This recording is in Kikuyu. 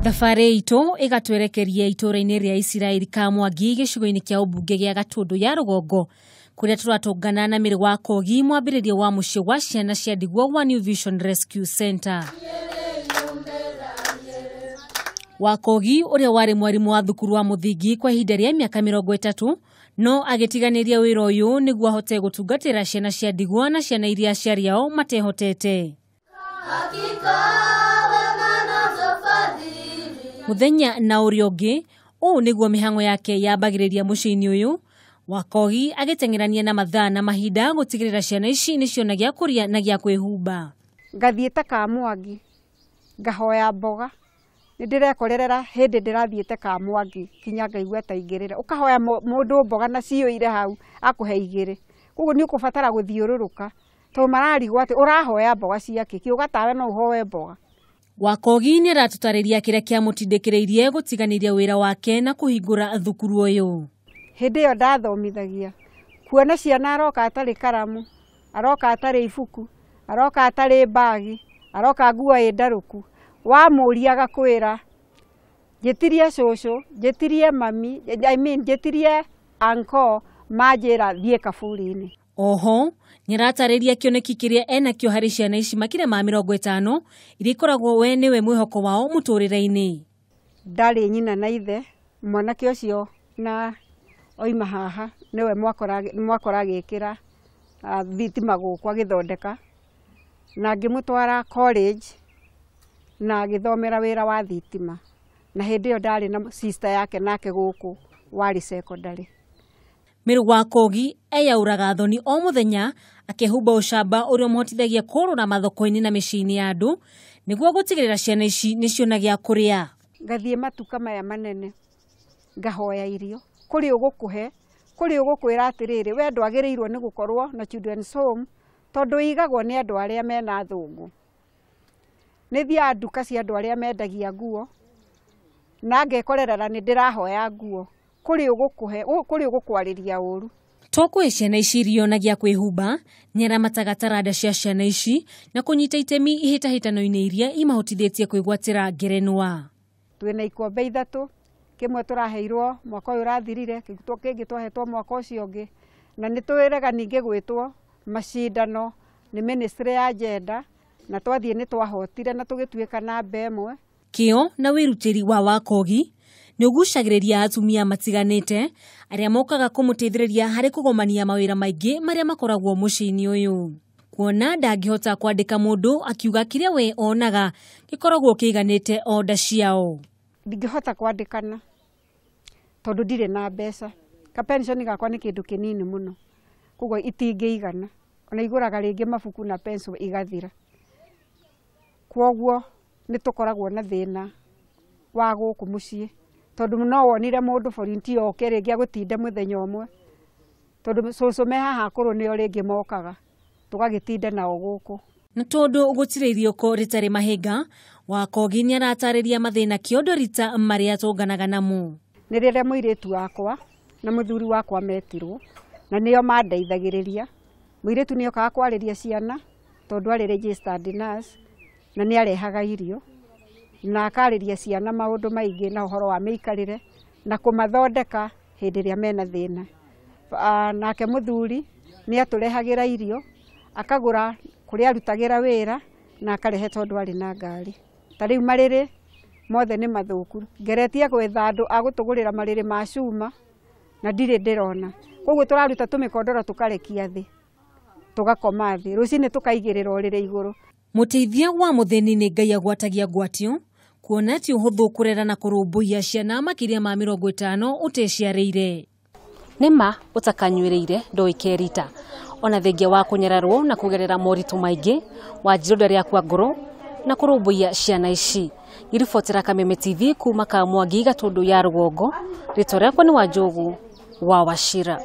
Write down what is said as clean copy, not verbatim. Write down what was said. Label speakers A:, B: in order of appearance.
A: Thabarĩ itũ ĩgatwerekeria itũũra-inĩ rĩa Isiraeli Kamwangi gĩcigo-inĩ kĩa ũmbunge gĩa Gatũndũ ya rũgongo kũrĩa tũratũngana na Mĩrĩ wa Kogi, mwambĩrĩria wa mũciĩ wa ciana cia ndigwa wa New Vision Rescue Center. Wakogi ũrĩa warĩ mwarimũ wa thukuru wa mũthingi kwa ihinda rĩa mĩaka 30 no agĩtiganĩria wĩra ũyũ nĩguo ahote gũtungatĩra ciana cia ndigwa na ciana iria aciari ao matehotete. Mũthenya na ũrĩa ũngĩ, ũũ nĩguo mĩhang'o yake yambagĩrĩria mũciĩ-inĩ ũyũ. Wakogi agĩteng'erania na mathaa na mahinda gũtigĩrĩra ciana ici nĩciona gĩa kũrĩa na gĩa kwĩhumba.
B: Ngathiĩ ta Kamwangi ngahoya mboga, nĩndĩrekorerera hĩndĩ ndĩrathiĩte Kamwangi kinya ngaigua ta ingĩrĩra. Ũkahoya mũndũ mboga na ciyũire hau akũhe igĩrĩ, koguo nĩ ũkũbatara gũthiũrũrũka tondũ mararigwo atĩ ũrahoya mboga ciakĩ, kĩũga tawe no ũhoe mboga.
A: Wakogi nĩ aratũtarĩria kĩrĩa kĩamũtindĩkĩrĩirie gũtiganĩria wĩra wake na kũhingũra thukuru ũyũ.
B: Hĩndĩ ĩyo ndathomithagia, kuona ciana aroka atarĩ karamu, aroka atarĩ ibuku, aroka atarĩ mbagi, aroka nguo ĩ ndarũku, wamũria agakwĩra njĩtirie cũcũ, njĩtirie mami, I mean njĩtirie uncle, manjĩra thiĩ kaburi-inĩ.
A: Oho nĩaratarĩria kĩoneki kĩrĩa enakĩo harĩ ciana ici makĩria ma 50 iria ikoragwo we nĩwe mwĩhoko wao mũtũrĩre-inĩ.
B: Ndarĩ nyina na ithe, mwanake ũcio na oima haha nĩwe mwakora agĩkĩra thitima gũkũ agĩthondeka, na ngĩmũtwara college na agĩthomera wĩra wa thitima, na hĩndĩ ĩyo ndarĩ na sister yake nake gũkũ warĩ secondary.
A: Mĩrĩ wa Kogi eyaũraga thoni o mũthenya akĩhumba ũcamba ũrĩa ũmũhotithagia kũrũra mathoko-inĩ na mĩciĩ-inĩ ya andũ nĩguo gũtigĩrĩra ciana ici nĩciona gĩa kũrĩa.
B: Ngathiĩ matuka maya manene ngahoya irio, kũrĩ ũgũkũhe, kũrĩ ũgũkwĩra atĩrĩrĩ, we ndwagĩrĩirwo nĩ gũkorwo na children's home tondũ ĩigagwo nĩ andũ arĩa mena thũngũ. Nĩ thiaga nduka cia andũ arĩa mendagia nguo na ngekorerera nĩ ndĩrahoya nguo, kũrĩ ũgũkũhe, kũrĩ ũgũkwarĩria ũru.
A: To kũhe ciana ici irio na gĩa kwĩhumba, nĩaramataga taranda cia ciana ici na kũnyita itemi ihĩtahĩtano-inĩ iria imahotithĩtie kwĩgwatĩra ngerenwa.
B: Twĩna ikombe 3, kĩmwe tũraheirwo mwaka ũyũ ũrathirire, kĩngĩ twahetwo mwaka ũcio ũngĩ, na nĩ twĩrega ningĩ gwĩtwo macindano nĩ ministry ya gender, na twathiĩ nĩ twahotire na tũgĩtuĩka namba 1.
A: Kĩo na wĩrutĩri wa Wakogi nĩ ũgucagĩrĩria atumia matiganĩte arĩa mokaga kũmũteithĩrĩria harĩ kũgomania mawĩra maingĩ marĩa makoragwo mũciĩ-inĩ ũyũ. Kuona ndangĩhota kwandĩka mũndũ akiuga kĩrĩa we onaga gĩkoragwo kĩiganĩte onda ciao.
B: Ndingĩhota kwandĩkana tondũ ndirĩ na mbeca, ka pension gakwa nĩ kĩndũ kĩnini mũno, koguo itingĩigana, ona igũraga rĩngĩ mabuku na pencil igathira. Koguo nĩ tũkoragwo na thĩna wa gũkũ mũciĩ tondũ no wonire mũndũ volunteer oke rĩngĩ agũtinde mũthenya ũmwe, tondũ cũcũ me haha akũrũ nĩo rĩngĩ mokaga tũgagĩtinda nao gũkũ.
A: Na tondũ gũtirĩ iriũko rĩtarĩ mahĩnga, Wakogi nĩaratarĩria mathĩna kĩondo rita marĩa atũnganaga namo.
B: Nĩ rĩrĩa mũirĩtu wakwa na mũthuri wakwa metirwo na nĩo mandeithagĩrĩria. Mũirĩtu nĩokaga kwarĩria ciana tondũ arĩ registered nurse na nĩarehaga irio na akarĩria ciana maũndũ maingĩ na ũhoro wa mĩikarĩre na kũmathondeka hĩndĩ ĩrĩa mena thĩna. Nake mũthuri nĩatũrehagĩra irio, akagũra kũrĩa arutagĩra wĩra na akarehe tondũ arĩ na ngari. Ta rĩu marĩrĩ mothe nĩ mathũku, ngeretie gwetha andũ a gũtũgũrĩra marĩrĩ ma cuma na ndirĩ ndĩrona, koguo tũraruta tũmĩkondoro tũkarekia thĩ tũgakoma thĩ, rũcinĩ tũkaigĩrĩra ũrĩrĩ igũrũ.
A: Mũteithia wa mũthĩni nĩ Ngai agwatagia ngwatio, kuona ti ũhũthũ kũrera na kũrũmbũiya ciana makĩria ma 50 ũteciarĩire. Nĩma ũtakanyuĩrĩire ndũĩ kerita, ona thengia wa kũnyararwo na kũgerera moritũ maingĩ, Wanjirũ ndarĩ akua ngoro na kũrũmbũiya ciana ici. Ngĩribotera Kameme TV kuma Kamwangi Gatũndũ ya rũgongo, rĩtwa rĩakwa nĩ Wanjũgu wa Wachira.